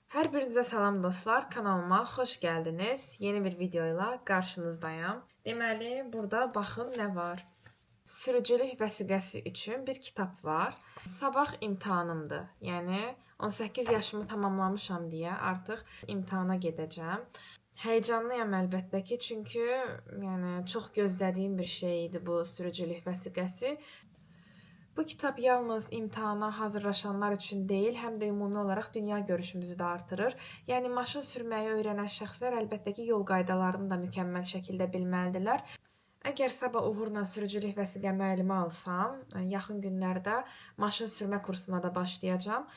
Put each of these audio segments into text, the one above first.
Hər birinizə salam dostlar, kanalıma xoş gəldiniz. Yeni bir videoyla qarşınızdayam. Deməli, burada baxın nə var. Sürücülük vəsiqəsi üçün bir kitab var. Sabah imtahanımdır. Yəni 18 yaşımı tamamlamışam deyə artıq imtahana gedəcəm. Həyəcanlıyam əlbəttə ki, çünki yəni çox gözlədiyim bir şey idi bu sürücülük vəsiqəsi. Bu kitab yalnız imtahana hazırlaşanlar üçün deyil, həm də ümumi olaraq dünya görüşümüzü də artırır. Yəni maşın sürməyi öyrənən şəxslər əlbəttə ki, yol qaydalarını da mükəmməl şəkildə bilməlidirlər. Əgər sabah uğurla sürücülük vəsiqəmi əlimə alsam, yaxın günlərdə maşın sürmə kursuna da başlayacağam.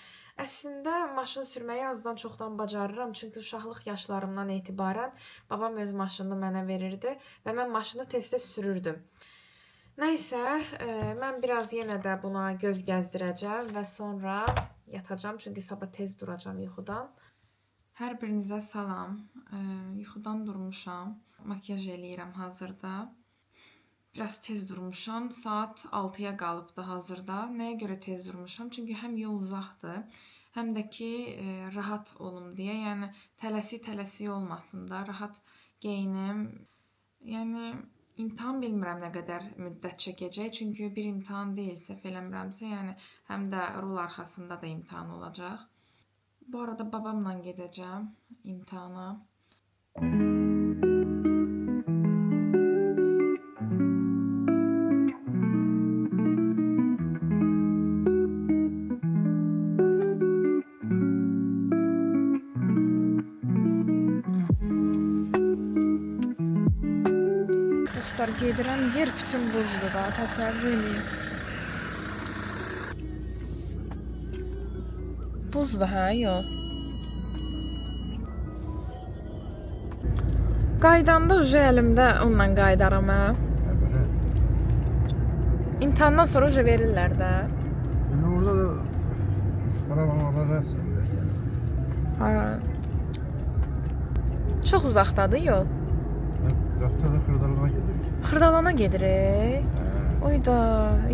Əslində maşın sürməyi azdan çoxdan bacarıram, çünki uşaqlıq yaşlarımdan etibarən babam öz maşınını mənə verirdi və mən maşını tez-tez sürürdüm. Nəysə, mən biraz yenə də buna göz gəzdirəcəm və sonra yatacağam, çünki sabah tez duracağam yuxudan. Hər birinizə salam. Yuxudan durmuşam. Makiyaj eləyirəm hazırda. Biraz tez durmuşam. Saat 6-ya qalıbdı hazırda. Nəyə görə tez durmuşam? Çünki həm yol uzaqdır, həm də ki rahat olum deyə. Yəni tələsik-tələsik olmasın da, rahat geyinim. Yəni imtahan bilmirəm nə qədər müddət çəkəcək. Çünki bir imtahan deyil, səhv eləmirəmsə, yəni həm də rol arxasında da imtahan olacaq. Bu arada babamla gedəcəm imtahana. Dostlar, gedirəm, yer bütün buzdur da, təsəvvür eləyin. Buzdur hə, yol. Qaydanda uje əlimdə onunla qaydaram hə. Belə. İmtahandan sonra uje verirlər də. Yani orada da paravan alırsan. Ha. Çox uzaqdadır yol. Zaten da Xırdalana gedirik. Xırdalana gedirik. Oyda,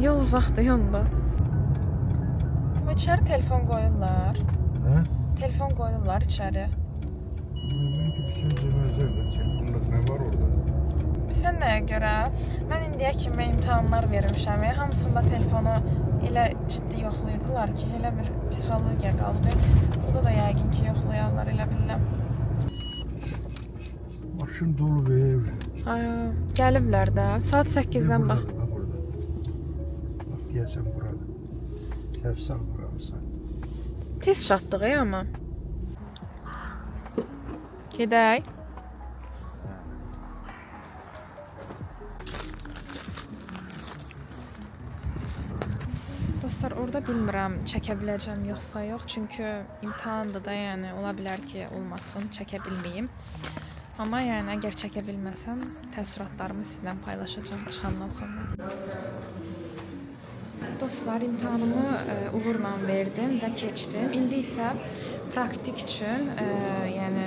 yol uzaqdır yonda. Amma içəri telefon qoyurlar. Hə? Telefon qoyurlar içəri. Belki bir şey demezler de. Telefonda ne var orada? Sən nəyə görə? Mən indiyə kimi imtahanlar vermişəm. Yəni, hamısında telefonu elə ciddi yoxlayırdılar ki, elə bir psixologiya qalıb. Burada da yəqin ki, yoxlayarlar, elə bilirəm. Maşın dolu bir ev. Ay, gəliblər də. Saat 8-dən bax. Burada, burada. Bak gelsen burada. Sefsal buramısa. Tez çatdıq amma. Gedək. Dostlar, orada bilmirəm çəkə biləcəm yoxsa yox, çünki imtahandır da, yəni ola bilər ki, olmasın, çəkə bilməyim. Amma yəni əgər çəkə bilməsəm, təəssüratlarımı sizlə paylaşacağam çıxandan sonra. Dostlar, imtahanımı uğurla verdim və keçdim. İndi isə praktik üçün, yəni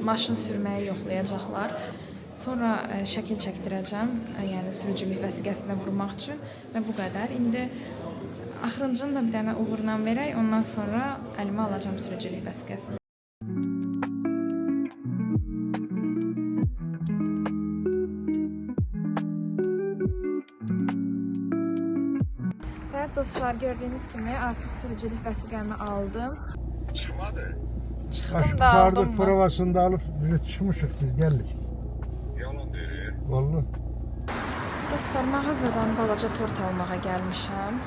maşın sürməyi yoxlayacaqlar. Sonra şəkil çəkdirəcəm, yəni sürücülük vəsiqəsinə vurmaq üçün və bu qədər. İndi axırıncını da bir dənə uğurla verək, ondan sonra əlimə alacağam sürücülük vəsiqəsini. Və dostlar, gördüyünüz kimi artıq sürücülük vəsiqəmi aldım. Çıxmadı. Çıxdım da aldım mı? Provasını da alıp bile çıkmışık biz geldik. Yalan deyir. Vallahi. Dostlar, mağazadan balaca tort almağa gəlmişəm.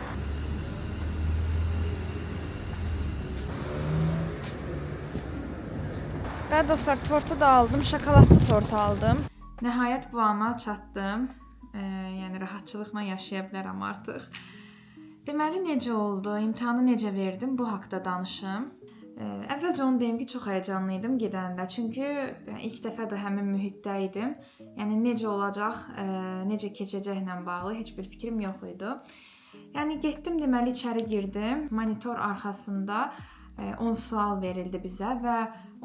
Və dostlar, tortu da aldım, şokoladlı tort aldım. Nəhayət bu ana çatdım. Yəni rahatçılıqla yaşaya bilərəm artıq. Deməli necə oldu, imtahanı necə verdim, bu haqda danışım. Əvvəlcə onu deyim ki, çox həyəcanlı idim gedəndə. Çünki yəni, ilk dəfə də həmin mühitdə idim. Yəni necə olacaq, necə keçəcəklə bağlı heç bir fikrim yox idi. Yəni getdim, deməli içəri girdim. Monitor arxasında 10 sual verildi bizə və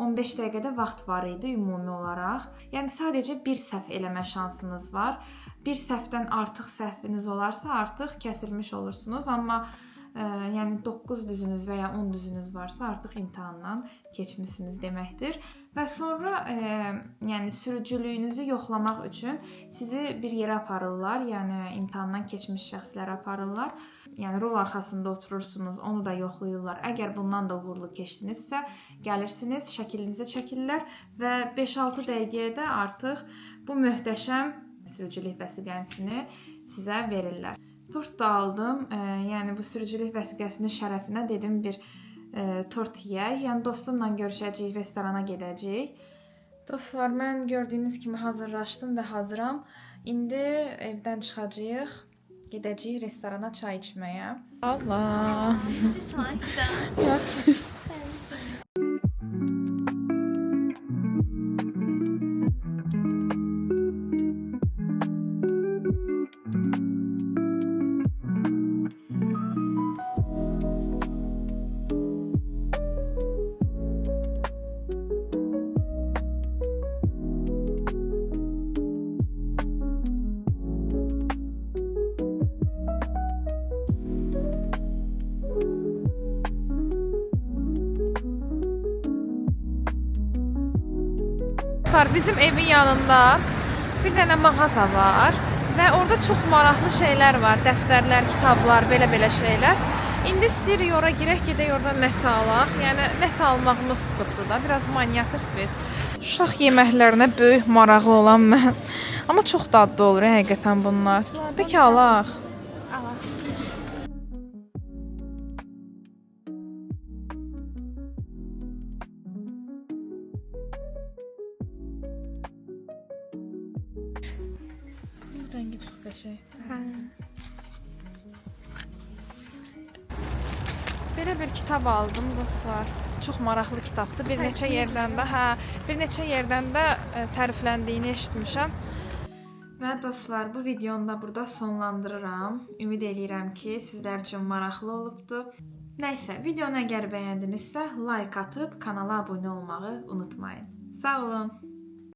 15 dəqiqədə vaxt var idi ümumi olaraq. Yəni sadəcə bir səhv eləmə şansınız var. Bir səhvdən artıq səhviniz olarsa, artıq kəsilmiş olursunuz. Amma Yəni 9 düzünüz və ya 10 düzünüz varsa, artıq imtahandan keçmisiniz deməkdir. Və sonra yəni sürücülüyünüzü yoxlamaq üçün sizi bir yerə aparırlar. Yəni imtahandan keçmiş şəxsləri aparırlar. Yəni rol arxasında oturursunuz, onu da yoxlayırlar. Əgər bundan da uğurlu keçdinizsə, gəlirsiniz, şəklinizi çəkirlər və 5-6 dəqiqəyə də artıq bu möhtəşəm sürücülük vəsiqəsini sizə verirlər. Tort da aldım. Yəni bu sürücülük vəsiqəsinin şərəfinə dedim bir tort yeyək. Yəni dostumla görüşəcəyik, restorana gedəcəyik. Dostlar, mən gördüyünüz kimi hazırlaşdım və hazıram. İndi evdən çıxacağıq. Gedəcəyik restorana çay içməyə. Allah. Yaxşı. Dostlar, bizim evin yanında bir dənə mağaza var və orada çox maraqlı şeylər var. Dəftərlər, kitablar, belə-belə şeylər. İndi istəyirik ora girək, gedək oradan nəsə alaq. Yəni nəsə almağımız tutubdu da. Biraz manyatıq biz. Uşaq yeməklərinə böyük marağı olan mən. Amma çox dadlı olur həqiqətən bunlar. Bəlkə alaq. Alaq. Rəngi çox qəşəng. Hə. Belə bir kitab aldım dostlar. Çox maraqlı kitabdır. Bir neçə yerdən də, hə, bir neçə yerdən də tərifləndiyini eşitmişəm. Və dostlar, bu videonu da burada sonlandırıram. Ümid eləyirəm ki, sizlər üçün maraqlı olubdu. Nəysə, videonu əgər bəyəndinizsə, like atıb kanala abunə olmağı unutmayın. Sağ olun.